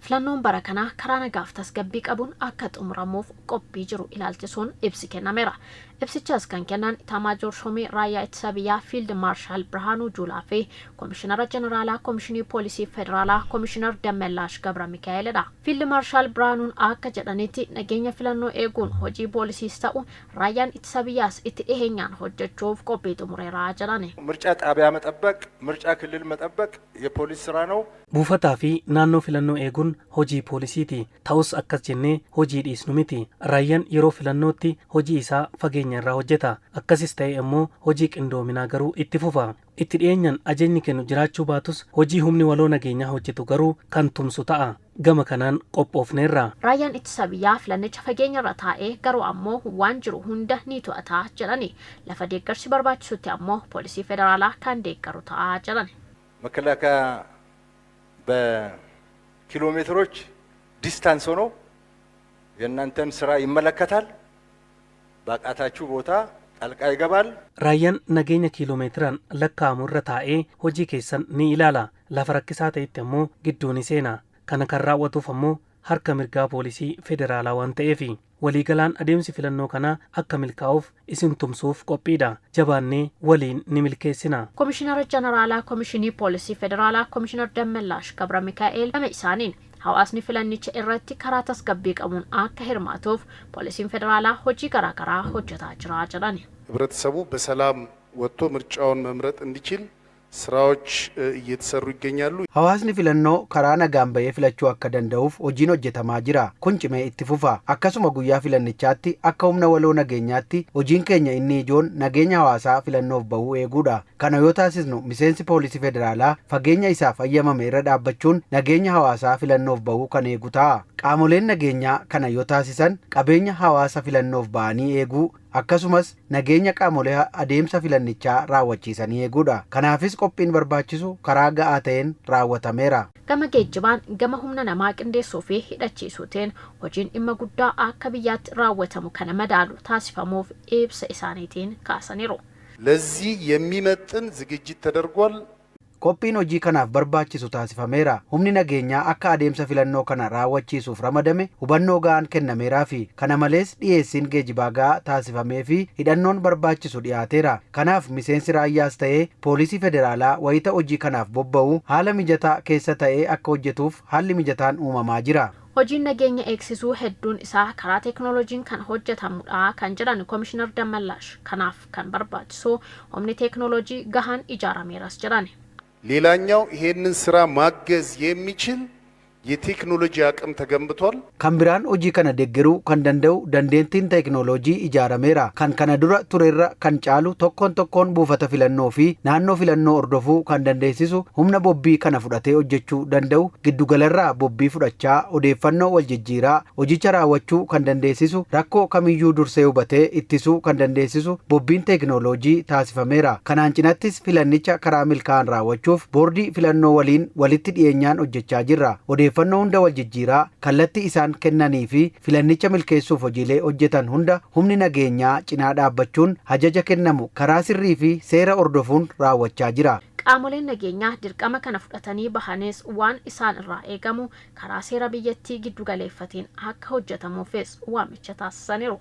Filannoon bara kanaa karaa nagaaf tasgabbii qabuun akka xumuramuuf qophii jiru ilaalchisuun ibsi kennameera. Ibsichas kan kennan Itaamaajoor Shuumii Raayyaa Ittisa Biyyaa Fiild Maarshaal Birhaanuu Juulaa fi Komishinara Jeneraalaa Komishinii Poolisii Federaalaa Komishinar Dammellaash Gabra Mikaa'elidha. Fiild Maarshaal Birhaanuun akka jedhanitti, nageenya filannoo eeguun hojii poolisiis ta'u raayyaan ittisa biyyaas itti dhiheenyaan hojjechuuf qophii xumureera jedhani. ምርጫ ጣቢያ መጠበቅ፣ ምርጫ ክልል መጠበቅ የፖሊስ ስራ ነው። Buufataa fi naannoo filannoo eeguun hojii poolisiiti. Ta'us akkas jennee hojii dhiisnu miti. Raayyaan yeroo filannootti hojii isaa fageenya irraa hojjeta. Akkasis ta'e immoo hojii qindoominaa garuu itti fufa. Itti dhiyeenyaan ajajni kennu jiraachuu baatus, hojii humni waloo nageenyaa hojjetu garuu kan tumsu ta'a. Gama kanaan qophoofneerra. Raayyaan ittisa biyyaa filannicha fageenya irra taa'ee garuu ammoo waan jiru hunda ni to'ata jedhani. Lafa deeggarsi barbaachisutti ammoo poolisii federaalaa kan deeggaru ta'a jedhani. መከላከያ በኪሎ ሜትሮች distance ሆኖ የእናንተን ስራ ይመለከታል። ባቃታችሁ ቦታ ጣልቃ ይገባል። Raayyaan nageenya kiiloomeetiraan lakkaa'amu irra taa'ee hojii keessan ni ilaala. Lafa rakkisaa ta'etti ammoo gidduu ni seena. Kana kan raawwatuuf ammoo harka mirgaa poolisii federaalaa waan ta'eefi. Waliigalaan adeemsi filannoo kanaa akka milkaa'uuf isin tumsuuf qophiidha. Jabaannee waliin ni milkeessina. Komishinara Jeneraalaa Komishinii Poolisii Federaalaa Komishinar Dammellaash Gabra Mikaa'el gama isaaniin, hawaasni filannicha irratti karaa tasgabbii qabuun akka hirmaatuuf poolisiin federaalaa hojii garaagaraa hojjetaa jira jedhani. ህብረተሰቡ በሰላም ወጥቶ ምርጫውን መምረጥ እንዲችል ስራዎች እየተሰሩ ይገኛሉ። Hawaasni filannoo karaa nagaan bahee filachuu akka danda'uuf hojiin hojjetamaa jira. Kun cimee itti fufa. Akkasuma guyyaa filannichaatti akka humna waloo nageenyaatti hojiin keenya inni ijoon nageenya hawaasaa filannoof bahuu eeguudha. Kana yoo taasisnu, miseensi poolisii federaalaa fageenya isaaf hayyamame irra dhaabbachuun nageenya hawaasaa filannoof bahuu kan eegu ta'a. Qaamoleen nageenyaa kana yoo taasisan, qabeenya hawaasa filannoof bahanii eeguu, akkasumas nageenya qaamolee adeemsa filannichaa raawwachiisanii eeguudha. Kanaafis qophiin barbaachisu karaa ga'aa ta'een raawwatameera. Gama geejjibaan, gama humna namaa qindeessuu fi hidhachiisuutiin hojiin dhimma guddaa akka biyyaatti raawwatamu kana madaalu taasifamuuf ibsa isaaniitiin kaasaniiru. ለዚህ የሚመጥን ዝግጅት ተደርጓል። Qophiin hojii kanaaf barbaachisu taasifameera. Humni nageenyaa akka adeemsa filannoo kana raawwachiisuuf ramadame hubannoo ga'aan kennameeraa fi kana malees dhiyeessiin geejjibaa ga'aa taasifamee fi hidhannoon barbaachisu dhiyaateera. Kanaaf miseensi raayyaas ta'ee poolisii federaalaa wayita hojii kanaaf bobba'u haala mijataa keessa ta'ee akka hojjetuuf haalli mijataan uumamaa jira. Hojiin nageenya eegsisuu hedduun isaa karaa teeknooloojiin kan hojjetamudha kan jedhan Komishinar Dammallaash, kanaaf kan barbaachisu humni teeknooloojii gahaan ijaarameeras jedhan. ሌላኛው ይሄንን ስራ ማገዝ የሚችል የቴክኖሎጂ አቅም ተገንብቷል። Kan biraan hojii kana deeggaruu kan danda'u dandeettiin teeknooloojii ijaarameera. Kan kana dura turerra kan caalu, tokkoon tokkoon buufata filannoo fi naannoo filannoo hordofuu kan dandeessisu, humna bobbii kana fudhatee hojjechuu danda'u, giddugalarraa bobbii fudhachaa odeeffannoo wal jijjiiraa hojicha raawwachuu kan dandeessisu, rakkoo kamiyyuu dursee hubatee ittisuu kan dandeessisu bobbiin teeknooloojii taasifameera. Kanaan cinattis filannicha karaa milkaa'an raawwachuuf boordii filannoo waliin walitti dhiyeenyaan hojjechaa jirra. Odeeffannoo hunda wal jijjiiraa kallattii isaan kennanii fi filannicha milkeessuuf hojiilee hojjetan hunda humni nageenyaa cinaa dhaabbachuun ajaja kennamu karaa sirrii fi seera hordofuun raawwachaa jira. Qaamoleen nageenyaa dirqama kana fudhatanii bahanis waan isaan irraa eegamu karaa seera biyyattii giddu galeeffateen akka hojjetamuufis waamicha taasisaniiru.